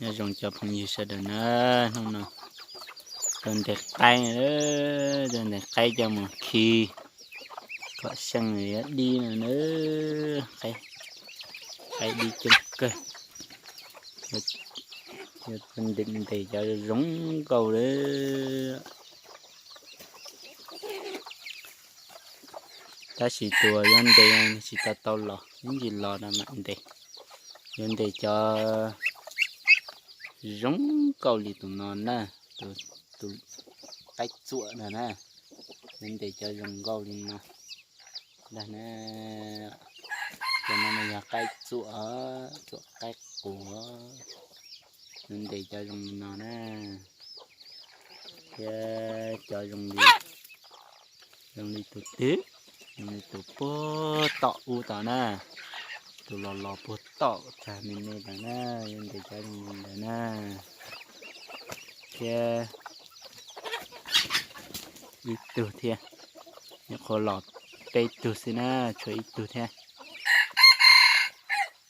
Nyob zoo cov phooj ywg sawv daws na, hnub no tuaj ntes qaib, tuaj ntes qaib coj mus khi kom seej yuav dib no na. Qaib dib coob kawg, yuav ntes cov zoo nkauj li. Tab sis tus yuav ntes tsis tau tau los, ib ntsis los no mam ntes. Yuav ntes cov zoo nkauj li tus no na, tus qaib txuam ntag na. Yuav ntes cov zoo nkauj li no ntag na. Cov no yog qaib txuam, txuam qaib qus. Yuav ntes cov zoo li no na, thiab cov zoo li, zoo li tus twg, zoo li tus puag tom ub tod na, tus los los puag tom txag me me tod na, yuav ntes cov zoo li ntawd na. Thiab ib tug thiab, nyuam qhuav los peb tug xwb na, tshuav ib tug thiab.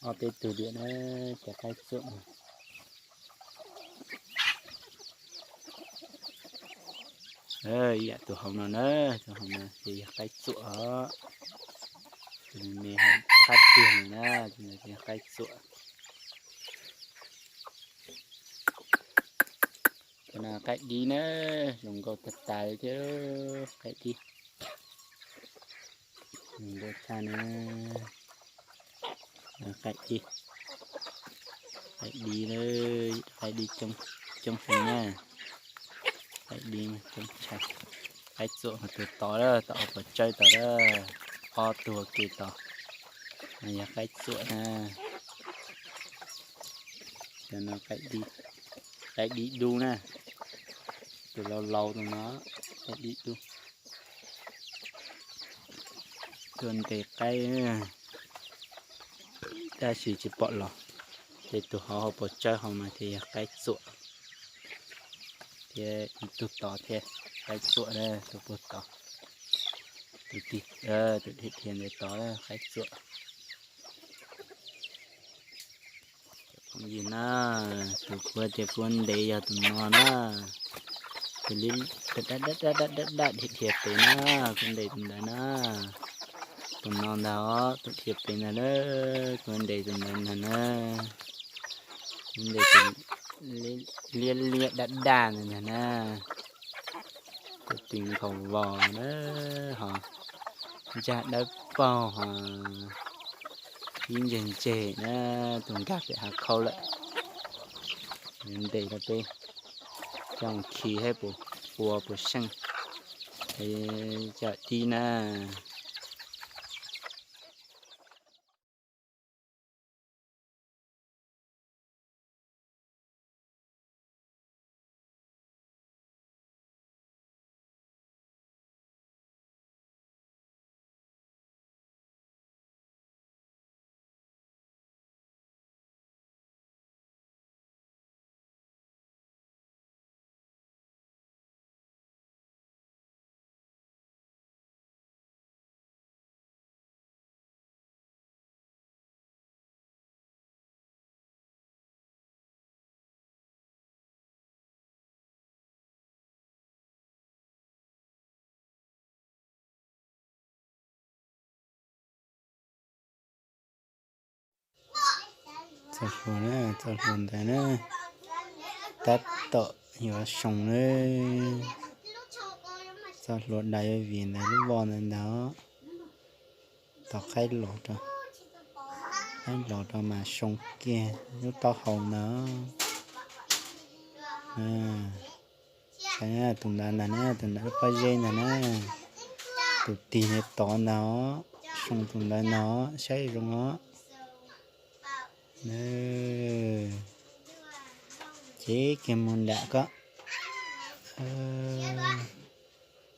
Ob peb tug diam na, cov qaib txuam. Ib yam tus hauv no na, tus hauv no ces yog qaib txuam os. Tus me me hauv qab tiag no na, tus no ces yog qaib txuam. Cov no qaib dib na, zoo nkauj tag tas li thiab, qaib dib. Zoo nkauj tshaj na. Qaib dib, qaib dib, qaib dib coob heev na. Qaib dib coob tshaj. Qaib txuam mas tus tod, tod pov tsawb tod, ob tug ua ke tod, yog qaib txuam na. Cov no qaib dib dub na, tus laus laus tus no, qaib dib dub. Tuaj ntes qaib tab sis tsis pom los, ces tus hauv hauv pov tsawb hauv mas thiaj yog qaib txuam, thiab ib tug tod thiab, qaib txuam tus puag tod, tus dhia dhia ntawd tod qaib txuam. Phooj ywg na, tus kuv tias kuv ntes yog tus no na, tus li daj daj daj daj dhia dhia pem na, kuv ntes tus ntawd na. Tus no ntag os, tus dhia pem ntag na, kuv ntes tus ntawd ntag na. Kuv ntes tus liab liab daj daj ntawd ntag na. Tus tis nkhaus vos na, ho ntsag dawb paug ho ib ntseg ntseg na, tus nkag pem hav khauj lawm. Ntes rau peb coj khi saib puas ua puas seej, coj dib na. Txoj hlua na, txoj hlua ntawd na, tab tom yuav soo na. Txoj hlua dais yuav vim ntawd lub voj ntawd ntag. Tos qaib los rau, qaib los rau mas soo kiag lub taub hau ntag. Tus ntawd ntag na, tus ntawd lub pob zeb ntag na. Tus tis ntawd tod ntag os, soo tus ntawd ntag os, saib zoo os. Cev kiag mus nram koj.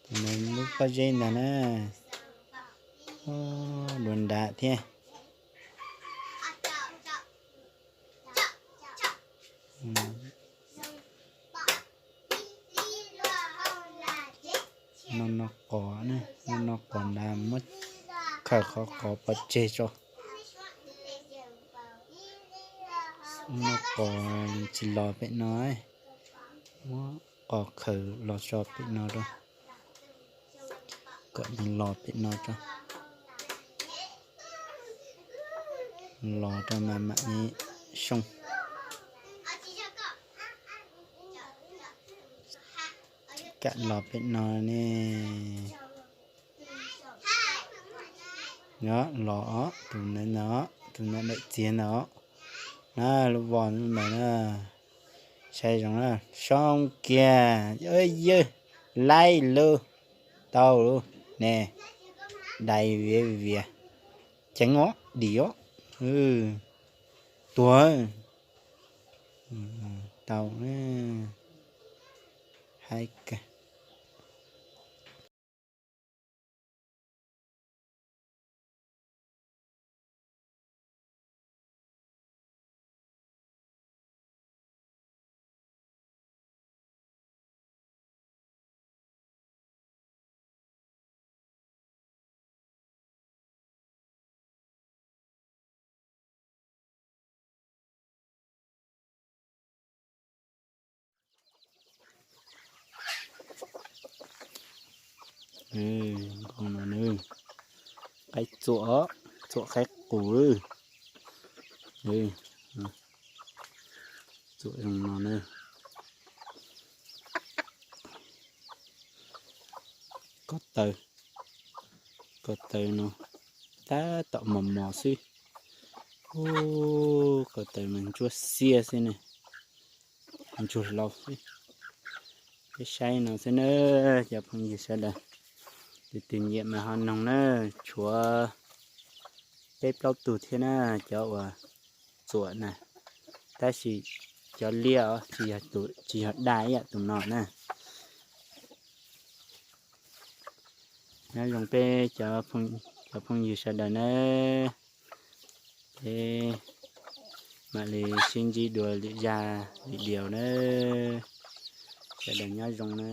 Tus ntawd lub pob zeb ntag na. Dua nram thiab. No no qos, no no qos nrad muab khaws qhov qos pov tseg tso. Muab qos tsis los pem no, muab qos khaws los tso pem no rau, kom nws los pem no rau, los rau mas mam li soo. Kam los pem no ne. Los os, tus ntawd ntag, tus ntawd daim txiag ntag. Na lub voj ntawd na, saib zoo na, soo kiag, yawg laib lub, tau lub ne, dai viav vias, ceev os, dim os, tuag, tau, haib kawg. Qaib txuam, txuam qaib qus. Txuam zoo no na. Ko taw, ko taw no tab tom mos mos xwb. Ub, ko taw mas ntsuab xiab xwb ne, ntsuag laus xwb. Peb saib no xwb na, cov phooj ywg sawv daws. Tus twg nyiam mas ho noog na, tshuav peb plaub tug thiab na, cov uas txuam na, tab sis cov liaj os, tsis yog daj ib yam tus no na. Nyob zoo peb cov phooj ywg sawv daws na, peb mam li sib ntsib dua lwm zaj video na, sawv daws nyob zoo na.